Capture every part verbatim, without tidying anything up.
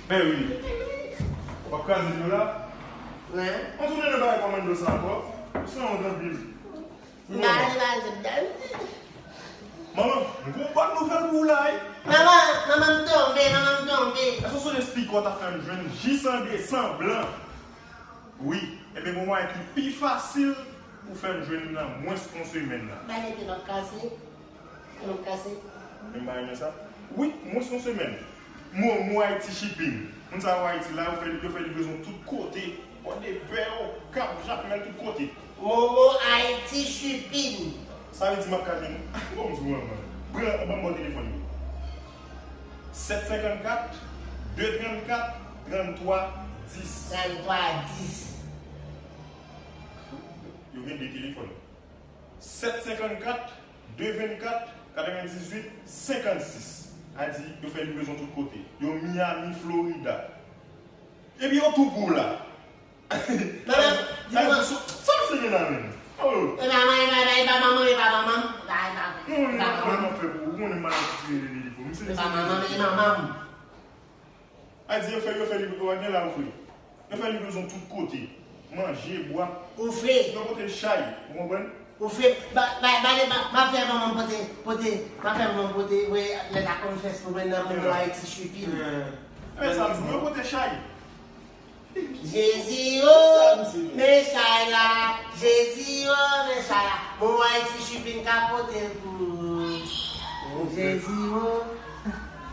Mè wi. W ap kraze dlo la? Wi. Ann tounen nan bagay kòmando sa ankò. Ou sanwont anpil. M pa ale pa zèb dam. Manman, m gon bòn nouvèl pou ou la, wi. Manman, manman, m tonbe, manman, m tonbe. Èske w sonje espikè w t ap fè m jwenn jis an desanm blan? Wi. Ebyen, gon mwayen ki pi fasil pou fè m jwenn nan mwens yon semèn nan. Bagay te p ap kase. Te p ap kase. Men m pa renmen sa. Wi, mwens yon semèn. Momo Haiti Shipping. Moun sa yo Ayiti la, yo fè, yo fè livrezon tout kote. Pòdepè, Okap, Jakmèl, tout kote. Momo Haiti Shipping. Sa vle di m ap ka jwenn. Bon, m sou manman. Pran, ban m bò telefòn yo. Sèt senkannkat, de trannkat, tranntwa dis. Tranntwa dis. Yo gen de telefòn. Sèt senkannkat, de vennkat, katrevendizuit, senkannsis. A di, yo fè livrezon tout kote. Yo Miami, Florida. Epi yo tou pou w la. Manman, di mwen. Sa, sa se gen la menm. Oh. E pa manman, e pa, e pa manman, e pa manman. E pa, e pa, e pa manman. Non, non, non, non, fè pou ou, ou konnen m pa nan sitire de telefòn. E pa manman, e manman. A di, yo fè, yo fè liv-, yo gen la ou fre. Yo fè livrezon tout kote. Manje, bwè. Ou fre. Yo pote chay, ou konprann? Ou fre. Ba, ba, ba, ba, m ap fè manman m pote, pote, m ap fè manman m pote, voye lèt a konfyans pou mwen nan Momo Haiti Shipping. Eh, sa m di, yo pote chay. Jezi o, men chay la, Jezi o, men chay la. Momo Haiti Shipping ka pote l pou ou. Jezi o.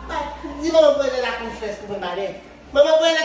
Ba, di manman m pote lèt a konfyans pou mwen, ba, lè. Manman m pote